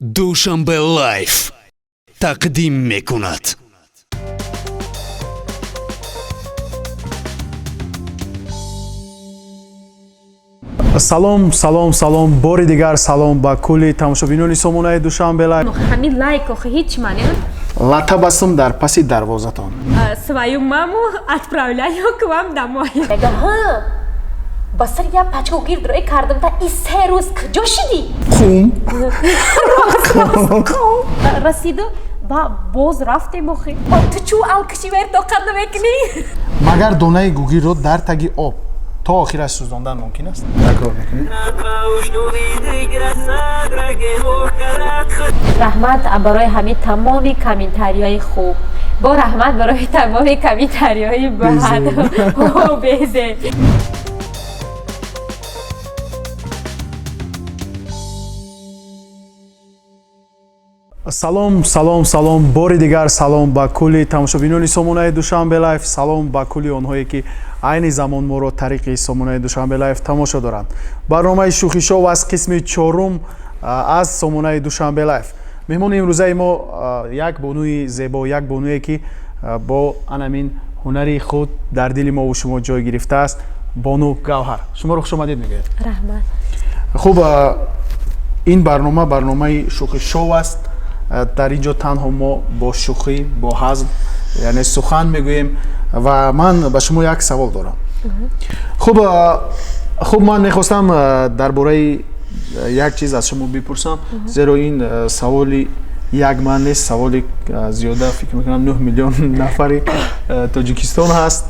Душанбе Лайф тақдим мекунад. Салом, салом, салом, бори дигар салом ба кулли тамошобинони сомонаи Душанбе Лайф. Ҳамин лайк охи ҳеҷ маъне. Лата бастум дар паси дарвозатон. Свою маму отправляю к вам домой. Мега, ҳа, ба сари як пачка гирд роӣ кардам, та и 3 рӯз куҷо шидӣ? Қум. Расиду ба боз рафтем охи. Ту чӯ алкаши вер тоқат намекунӣ? Магар донаи гугирро дар таги об то охираш сӯзондан мумкин аст? Такрор мекунем. Раҳмат барои ҳамин тамоми комментариҳои хуб, бо раҳмат барои тамоми комментариҳои бад безе. Салом, салом, салом, бори дигар салом ба кулли тамошобинони сомонаи Душанбе Лайф, салом ба кулли онҳое ки айни замон моро тариқи сомонаи Душанбе Лайф тамошо доранд. Барномаи Шӯхишоу аз қисми чорум аз сомонаи Душанбе Лайф. Меҳмони имрӯзаи мо як бонуи зебо, як бонуе ки бо анамин ҳунари худ дар дили мову шумо ҷой гирифтааст, бону Гавҳар. Шуморо хушомадед мегӯяд. Раҳмат. Хуб, ин барнома барномаи Шӯхишоу аст. Дар ин ҷо танҳо мо бо шӯхӣ, бо ҳазл, яъне сухан мегӯем ва ман ба шумо як савол дорам. Хуб, ман мехостам дар бораи як чиз аз шумо бипурсам, зеро ин саволи як ман нест, саволи зиёда, фикр мекунам, 9 миллион нафари Тоҷикистон ҳаст.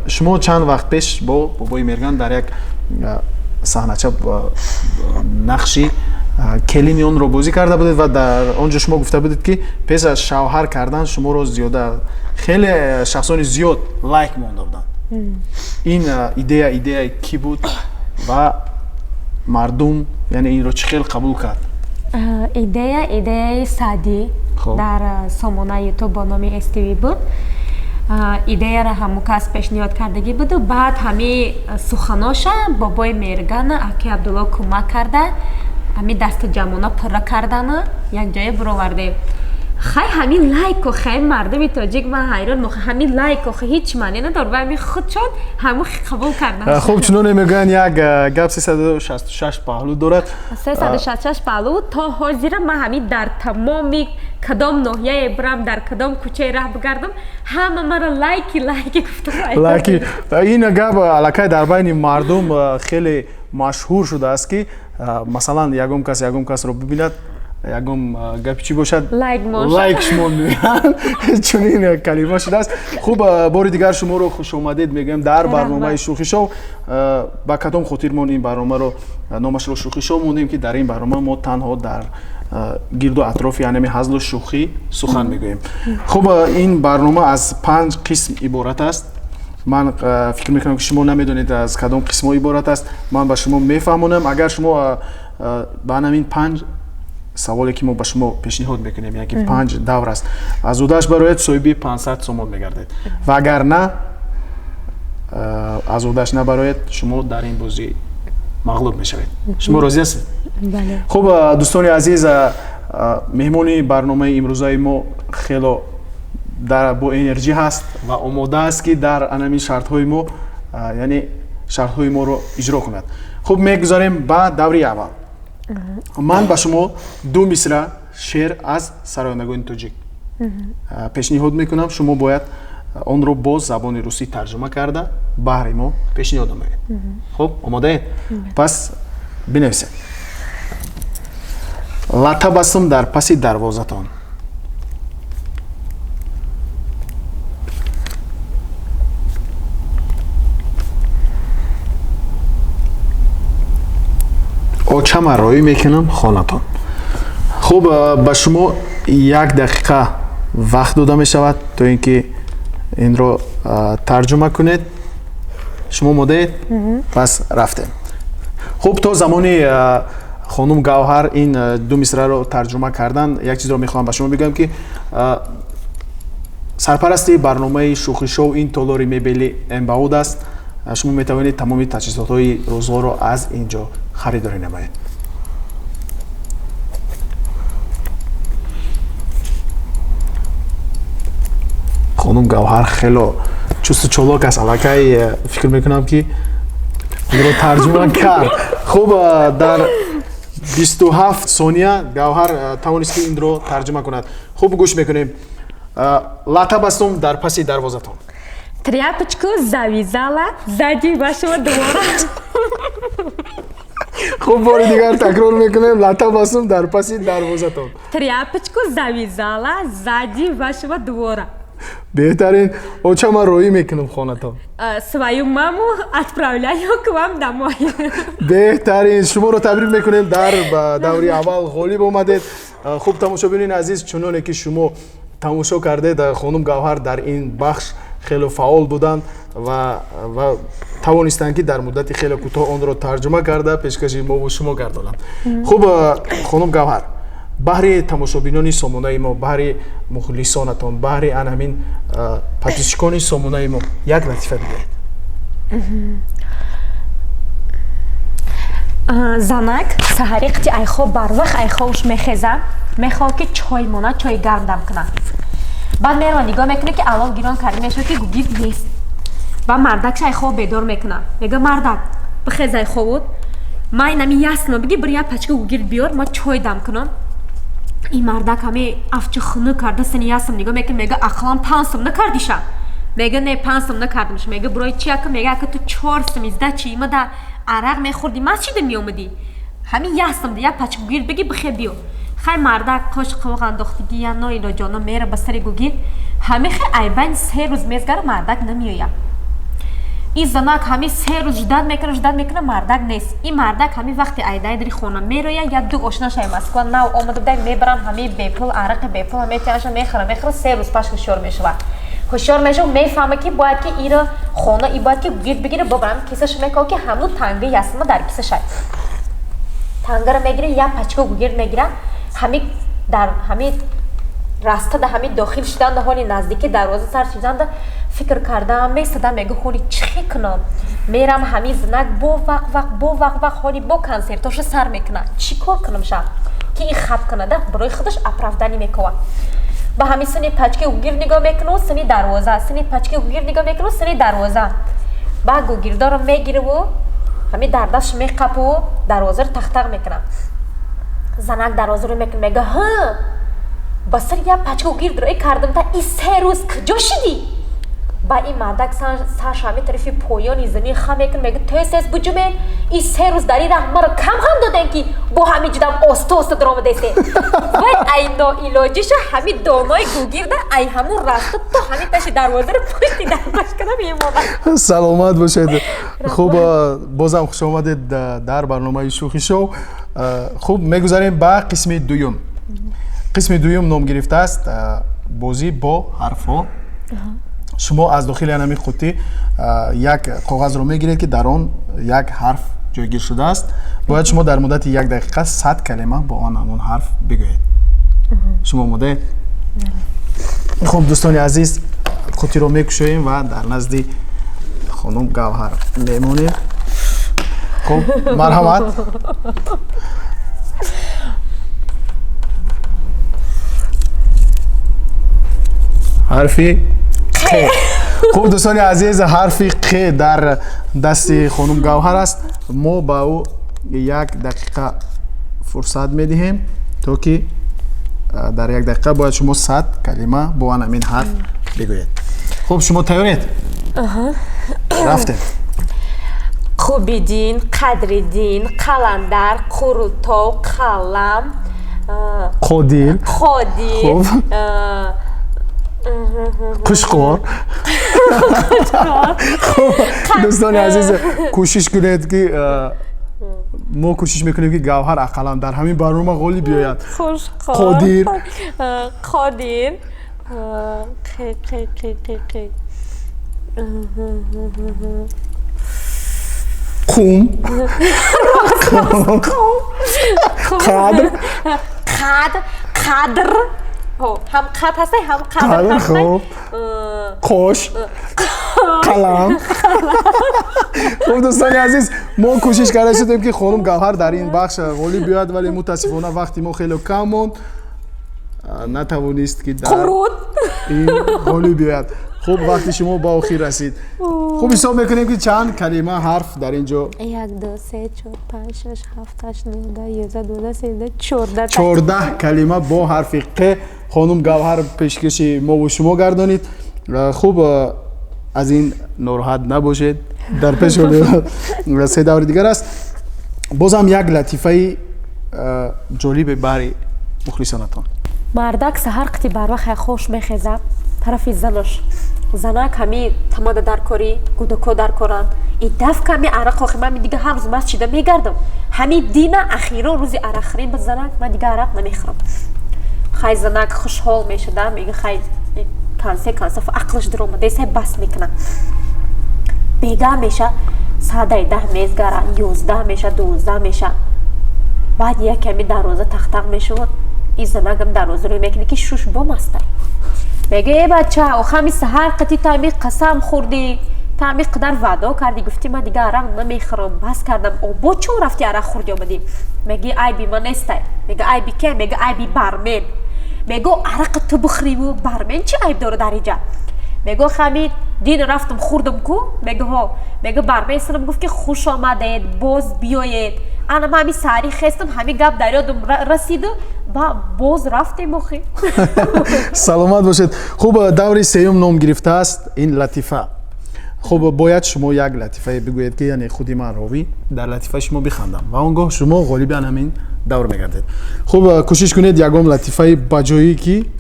Шумо чанд вақт пеш бо Бобои Мерган дар як саҳнача нақши келини онро бозӣ карда будед ва дар он ҷо шумо гуфта будед, ки пеш аз шавҳар кардан шуморо зиёда хеле шахсони зиёд лайк монда буданд. Ин идея идеяи кӣ буд ва мардум, яъне, инро чӣ хел қабул кард? Идея идеяи Саъдӣ дар сомонаи Ютуб бо номи СТВ буд. Идеяро ҳамун кас пешниҳод кардагӣ буду, баъд ҳами суханоша Бобои Мергана аки Абдулло кӯмак карда, ҳами дасту ҷамона пурра кардана якҷоя буровардем. Хай, ҳамин лайку, хай, мардуми тоҷик, ман ҳайрон, ҳамин лайку ҳеҷ маъне надор ва ҳамин худшон ҳамун қабул кардан. Хуб, чуноне мегӯянд, як гап 366 паҳлӯ дорад. 366 паҳлӯ. То ҳозира ман ҳамин дар тамоми кадом ноҳияе бирам, дар кадом кӯчае раҳ бигардам, ҳама маро лайки лайки гуфта. Лайки. Ин гап аллакай дар байни мардум хеле машҳур шудааст, ки масалан ягон кас ягон касро бибинад, ягон гапи чӣ бошад, лайк шумо мегӯянд, чунин калима шудааст. Хуб, бори дигар шуморо хушомадед мегӯям дар барномаи Шӯхишоу. Ба кадом хотир мо ин барномаро номашро Шӯхишоу мондем? Ки дар ин барнома мо танҳо дар гирду атрофи янами ҳазлу шӯхӣ сухан мегӯем. Хуб, ин барнома аз панҷ қисм иборат аст. Ман фикр мекунам, ки шумо намедонед, аз кадом қисмҳо иборат аст. Ман ба шумо мефаҳмонам. Агар шумо ба ҳамин панҷ саволе ки мо ба шумо пешниҳод мекунем, яъне ки панҷ давр аст, аз удааш барояд, соҳиби 500 сомон мегардед ва агар на, аз удааш набарояд, шумо дар ин бозӣ мағлуб мешавед. Шумо розӣ ҳастед? Хуб, дӯстони азиз, меҳмони барномаи имрӯзаи мо хело бо энерҷӣ ҳаст ва омода аст, ки дар анамин шартҳои мо, яъне шартҳои моро иҷро кунад. Хуб, мегузарем ба даври аввал. Ман ба шумо ду мисра шеър аз сарояндагони тоҷик пешниҳод мекунам. Шумо бояд онро бо забони русӣ тарҷума карда баҳри мо пешниҳод намоед. Хуб, омодаед? Пас бинависед: лата бастум дар паси дарвозатон. Очама роӣ мекунам хонатон. Хуб, ба шумо як дақиқа вақт дода мешавад, то ин ки инро тарҷума кунед. Шумо омодаед? Пас рафтем. Хуб, то замони хонум Гавҳар ин ду мисраро тарҷума кардан, як чизро мехоҳам ба шумо бигӯям, ки сарпарасти барномаи Шӯхишоу ин толори мебели Эмбауд аст. Шумо метавонед тамоми таҷҳизотҳои рӯзғорро аз ин ҷо харидорӣ намоед. Хонум Гавҳар хело чусту чолок аст, аллакай фикр мекунам, ки инро тарҷума кард. Хуб, дар 27 сония Гавҳар тавонист, ки инро тарҷума кунад. Хуб, гӯш мекунем. Лата бастум дар паси дарвозатон. Тряпочку завязала сзади вашего двора. Хуб, бори дигар такрор мекунем: лата бастум дар паси дарвозатон. Тряпочку завязала сзади вашего двора. Беҳтарин. Оча, ман роӣ мекунам хонатон. Свою маму отправляю к вам домой. Беҳтарин, шуморо табрик мекунем, дар даври аввал ғолиб омадед. Хуб, тамошобинони азиз, чуноне ки шумо тамошо кардед, хонум Гавҳар дар ин бахш хеле фаъол буданд ва тавонистанд, ки дар муддати хеле кӯтоҳ онро тарҷума карда пешкаши мову шумо гардонанд. Хуб, хонум Гавҳар, баҳри тамошобинони сомонаи мо, баҳри мухлисонатон, баҳри ан ҳамин подписчикони сомонаи мо як латифа бигӯед. Занак саҳари қити айхоб барвақт айхобш мехеза, мехоҳад, ки чой монад, чои гарм дам кунад. Баъд мерава, нигоҳ мекунад, ки алов гирон карда мешавад, ки гугирд нест. Баъд мардакш айхоб бедор мекунад, мега: «Мардак, бихез айхобут, ман инами ясно биги, бир як пачка гугирд биёр, ма чой дам кунам». Ин мардак ҳами афчи хунук карда, сини ясм нигоҳ мекунад, мега: «Ақлан 5 сум накардиша?» Мега: «Не, 5 сум накардамш». Мега: «Бирои чи ака?» Мега: «Ака, ту 4 сум изда чи има да арақ мехӯрдӣ, мас шида меомадӣ, ҳамин ясм як пачка гугирд биги, бихе, биё». Хай, мардак қош қовоқ андохтагӣ, я ноилоҷона мера ба сари гугирд. Ҳами хе айбайн 3 рӯз мезгара, мардак намеояд. Ин занак ҳами 3 рӯз ждать мекунад, ждать мекунад, мардак нест. Ин мардак ҳами вақти айдаи дари хона мерояд, як ду ошинашаи Москва нав омада будай, мебаранд, ҳами бепул арақи бепул метиҳанша, мехӯра, мехӯра. 3 рӯз паш ҳушёр мешавад. Ҳушёр мешавад, мефаҳма, ки бояд ки иро хона и бояд ки гугирд бигира, бобарам кисаша мекова, ки ҳамну танга ясма дар кисашай. Тангара мегира, як пачка гугирд мегира. Ҳами дар ҳами раста да ҳами дохил шуданда, ҳоли наздики дарвоза сар шуданда, фикр кардам, месадам, мега: «Ҳоли чӣ хе кунам? Мерам, ҳами знак бо вақ вақ, бо вақ вақ, ҳоли бо консертоша сар мекунад. Чӣ кор кунам ша, ки ин хат кунада?» Барои худаш оправдание мекова. Ба ҳами сини пачки гугирд нигоҳ мекуну сини дарвоза, сини пачки гугирд нигоҳ мекуну сини дарвоза. Баъд гугирдоро мегираву ҳами дар дастш меқапу дарвозаро тахтақ мекунад. Занак дарвозаро мекунад, мега: «Ҳа, ба сари як пачка гугирд роӣ кардам, та и 3 рӯз куҷо шидӣ?» Ба ин мардак сарш ҳами тарафи поёни замин хам мекунад, мега: «Тез, тез буҷумен, и 3 рӯз дар ин раҳ маро кам ғам додем, ки бо ҳами ҷудам оста оста даромадасе». Вай ай ноилоҷиша ҳами донои гугирда ай ҳамун раста то ҳами таши дарвозаро пушти дарпаш када мемонад. Саломат бошед. Хуб, бозам хуш омадед дар барномаи Шӯхӣ шоу. Хуб, мегузарем ба қисми дуюм. Қисми дуюм ном гирифтааст бозӣ бо ҳарфҳо. Шумо аз дохили ҳамин қуттӣ як коғазро мегиред, ки дар он як ҳарф ҷойгир шудааст. Бояд шумо дар муддати як дақиқа 100 калима бо он ҳамон ҳарф бигӯед. Шумо омодаед? Хуб, дӯстони азиз, қуттиро мекушоем ва дар назди хонум Гавҳар мемонем. Хуб, марҳамат. Ҳарфи қ. Хуб, дӯстони азиз, ҳарфи қ дар дасти хонум Гавҳар аст. Мо ба ӯ як дақиқа фурсат медиҳем, то ки дар як дақиқа бояд шумо 100 калима бо ан ҳамин ҳарф бигӯед. Хуб, шумо тайёред? Рафтем. Қубиддин, Қадриддин, Қаландар, Қурутов, Қалам. Қодир. Қодир. Қушқор. Дӯстони азиз, кӯшиш кунед, ки мо кӯшиш мекунем, ки Гавҳар ақаллан дар ҳамин барнома ғолиб биёяд. Қодир. Қодир. Қум, қадр. Қадр, қадр, ҳам қад ҳастай, ҳам қадр. Хуб, қош, қалам. Хуб, дӯстони азиз, мо кӯшиш карда шудем, ки хонум Гавҳар дар ин бахш ғолиб биёяд, вале мутаассифона вақти мо хеле кам монд, натавонист, ки дар ин ғолиб биёяд. Хуб, вақти шумо ба охир расид. Хуб, ҳисоб мекунем, ки чанд калима ҳарф дар ин ҷо. 1, 2, 3, 4, 5, 6, 7, 8, 9, 10, 11, 12, 13, 14. 14 калима бо ҳарфи қ хонум Гавҳар пешкаши мову шумо гардонид. Хуб, аз ин нороҳат набошед, дар пеш се даври дигар аст. Бозам як латифаи ҷолибе баҳри мухлисонатон. Мардак саҳар қити барвақт хош мехезад тарафи занаш. Занак ҳами тамада дар корӣ, гудако дар коранд. И даф ками арақ охи ман дига ҳар рӯз маст шида мегардам. Ҳами дина ахиро рӯзи арақхӯрӣ ба занак ман дига арақ намехӯрам. Хай, занак хушҳол мешуда, мега хай, кансе кансе ақлаш даромада, сай бас мекунам. Бега меша, саадаи 10 мезгара, 11 меша, 12 меша. Баъд як ками дарвоза тахтақ мешавад, и занакам дарвоза рӯй мекунад, ки шуш бомастай. Мега: э бача, охами саҳар қити тами қасам хӯрдӣ, тами қадар ваъдо кардӣ, гуфтӣ ман дига арақ намехӯрам, бас кардам, бо чун рафти арақ хӯрдӣ омадӣ? Меги айби ман нестай. Мега айби ке? Мега айби бармен. Мего арақа ту бихӯриву бармен чӣ айб дора дар инҷа? Мего хами дин рафтам хӯрдам ку. Мега ҳо. Мега бармен санам гуфт, ки хуш омадед, боз биёед. Ана ман ҳами саҳарӣ хестам, ҳами гап дар ёдам расиду ба боз рафтем охи. Саломат бошед. Хуб, даври сеюм ном гирифтааст ин латифа. Хуб, бояд шумо як латифае бигӯед, ки яъне худи ман ровӣ дар латифаи шумо бихандам ва он гоҳ шумо ғолиби ан ҳамин давр мегардед. Хуб, кӯшиш кунед ягон латифаи баҷоӣ, ки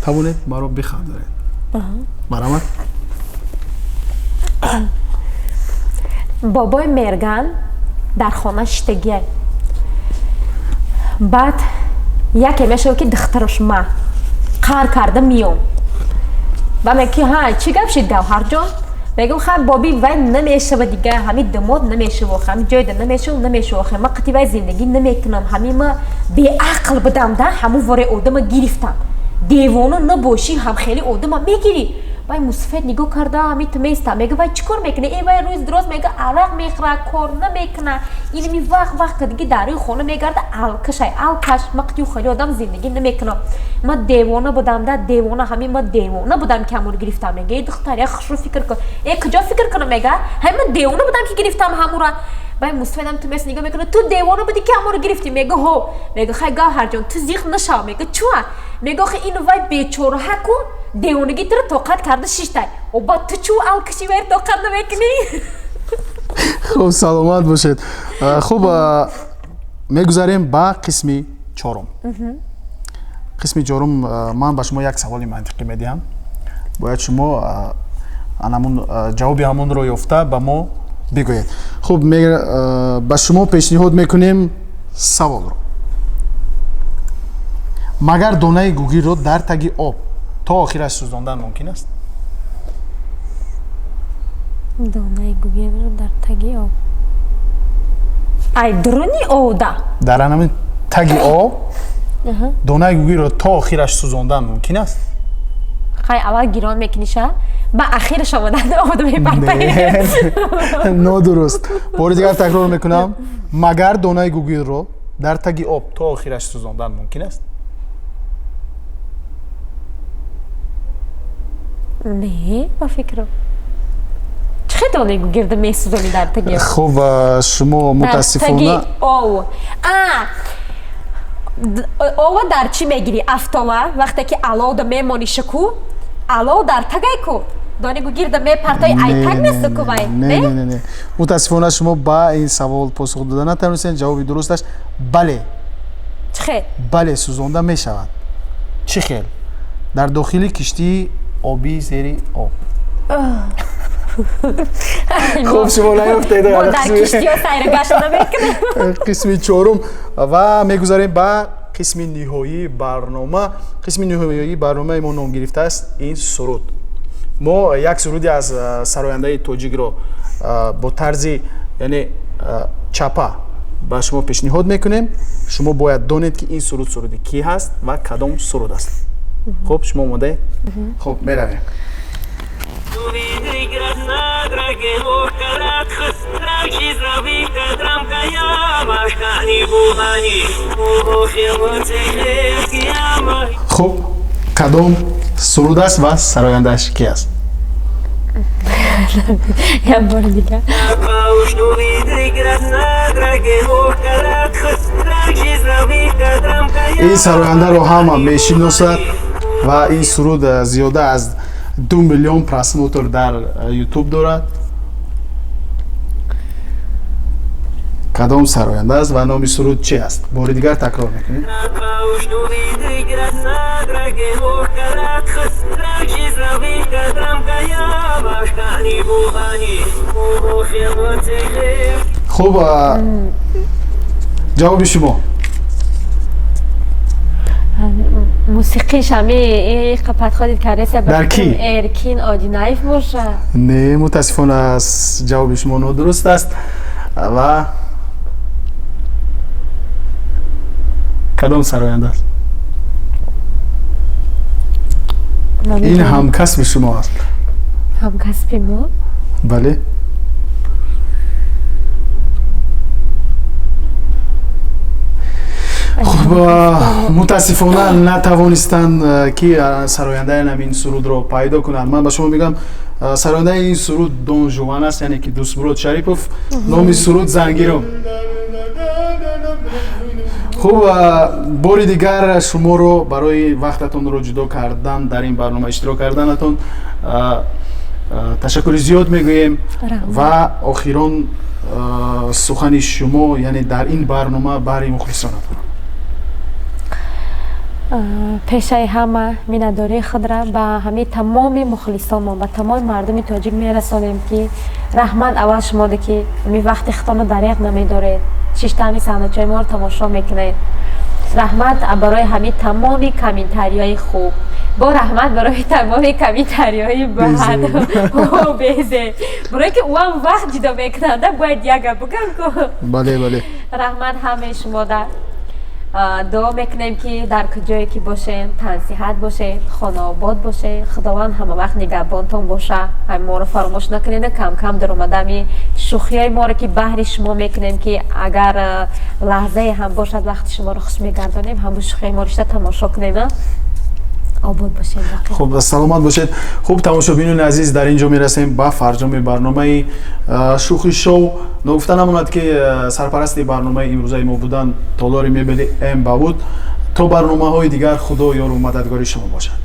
тавонед маро бихандонед. Марҳамат. Бобои Мерган дар хона шиштагиай. Баъд яке мешавад, ки духтараш ма қаҳр карда миём. Ба мег ки ҳа, чӣ гап шид, Гавҳарҷон? Мегӯм ха, боби, вай намешава дига, ҳами домод намешава, ҳами ҷойда намешава, намешава, ха ма қати вай зиндагӣ намекунам. Ҳами ма беақл будам да, ҳамун воре одама гирифтам. Девона набошӣ, ҳам хеле одама мегирӣ. Вай мусафед нигоҳ карда ҳами ту места. Мега вай чӣ кор мекуна? Э, вай рӯз дуроз мега арақ мехӯра, кор намекуна, инами вақт вақт кадиги дар рӯи хона мегарда, алкашай, алкаш. Ма қити хеле одам зиндагӣ намекунам. Ма девона будам да, девона, ҳами ма девона будам, ки ҳамонро гирифтам. Мега: э духтар, як хушрӯ фикр кун. Э, куҷо фикр кунам? Мега ҳами ма девона будам, ки гирифтам ҳамура. Вай мусафедам ту мест нигоҳ мекуна: ту девона будӣ, ки ҳамонро гирифтӣ? Мега ҳо. Мега хай, Гавҳарҷон, ту зиқ нашав. Мега чуа? Мега охи ину вай бечораҳа ку девонагӣ туро тоқат карда шиштай, оба ту чӯ алкаши вайр тоқат намекунӣ? Хуб, саломат бошед. Хуб, мегузарем ба қисми чорум. Қисми чорум, ман ба шумо як саволи мантиқӣ медиҳам, бояд шумо анамун ҷавоби ҳамонро ёфта ба мо бигӯед. Хуб, ба шумо пешниҳод мекунем саволро: магар донаи гугирро дар таги об то охираш сӯзондан мумкин аст? Донаи гугирро дар таги об, ай дуруни овда? Дар анамин таги об донаи гугирро то охираш сӯзондан мумкин аст? Хай, аввал гирон мекуниша, ба ахираш омадан овда мепартои. Нодуруст. Бори дигар такрор мекунам: магар донаи гугирро дар таги об то охираш сӯзондан мумкин аст? Не, ба фикрам, чӣ хел донаи гугирда месӯзонӣ дар таги об? Хуб, шумо мутаассифона ов а ова дар чӣ мегирӣ? Афтова вақте ки аловда мемониша ку, алов дар тагай ку, дони гугирда мепартои, ай таг месу ку вай. Не, не, не, мутаассифона шумо ба ин савол посух дода натавонистед. Ҷавоби дурусташ бале. Чӣ хел? Бале, сӯзонда мешавад. Чӣ хел? Дар дохили киштии обии зери об. Хуб, шумо наёфтед. Дар киштиҳо сайргашт намекунем. Қисми чорум ва мегузарем ба қисми ниҳоии барнома. Қисми ниҳоии барномаи мо ном гирифтааст ин суруд. Мо як суруде аз сарояндаи тоҷикро бо тарзи яъне чапа ба шумо пешниҳод мекунем. Шумо бояд донед, ки ин суруд суруди кӣ ҳаст ва кадом суруд аст. Хуб, шумо омодаед? Хуб, меравем. Хуб. Кадом суруд аст ва сарояндааш ки аст? Як бори дигар. Ин сарояндаро ҳама мешиносад ва ин суруд зиёда аз 2 миллион просмотр дар ютуб дорад. Кадом сароянда аст ва номи суруд чи аст? Бори дигар такрор мекунем. Хуб, ҷавоби шумо? Мусиқиш ҳами подходит кардеса. Дар ки? Эркин Одинаев боша. Не, мутаассифона, ҷавоби шумо нодуруст аст. Ва кадом сароянда аст? Ин ҳамкасби шумо аст. Ҳамкасби мо? Бале. Хуб, мутаассифона, натавонистанд, ки сарояндаи ҳамин сурудро пайдо кунанд. Ман ба шумо мегӯям, сарояндаи ин суруд Дон Жуан аст, яъне ки Дӯстмурод Шарипов. Номи суруд Зангиром. Хуб, бори дигар шуморо барои вақтатонро ҷудо кардан, дар ин барнома иштирок карданатон ташаккури зиёд мегӯем. Ва охирон сухани шумо, яъне дар ин барнома баҳри мухлисонатон. Пешаи ҳама миннатдории худра ба ҳамаи тамоми мухлисонмон, ба тамоми мардуми тоҷик мерасонем, ки раҳмат аввал шумоде, ки ҳами вақти худтонро дареғ намедоред, шиштами саҳначаи моро тамошо мекунед. Раҳмат барои ҳамаи тамоми комментариҳои хуб, бо раҳмат барои тамоми комментариҳои бад, безе, барое ки ӯам вақт ҷудо мекунанда, бояд як гап бигам ку. Бале, бале. Раҳмат ҳамаи шумода. Дуо мекунем, ки дар куҷое ки бошем, тансиҳат бошед, хонаобод бошед, Худованд ҳама вақт нигаҳбонтон боша. Ҳами моро фаромӯш накунед. Камкам даромада ами шӯхиҳои моро, ки баҳри шумо мекунем, ки агар лаҳзае ҳам бошад, вақти шуморо хуш мегардонем, ҳамун шӯхиҳои моро шида тамошо кунем. Обод бошед. Хуб, саломат бошед. Хуб, тамошобинони азиз, дар ин ҷо мерасем ба фарҷоми барномаи Шӯхи шоу. Ногуфта намонад, ки сарпарасти барномаи имрӯзаи мо будан толори мебели М ба буд. То барномаҳои дигар, Худо ёру мададгори шумо бошад.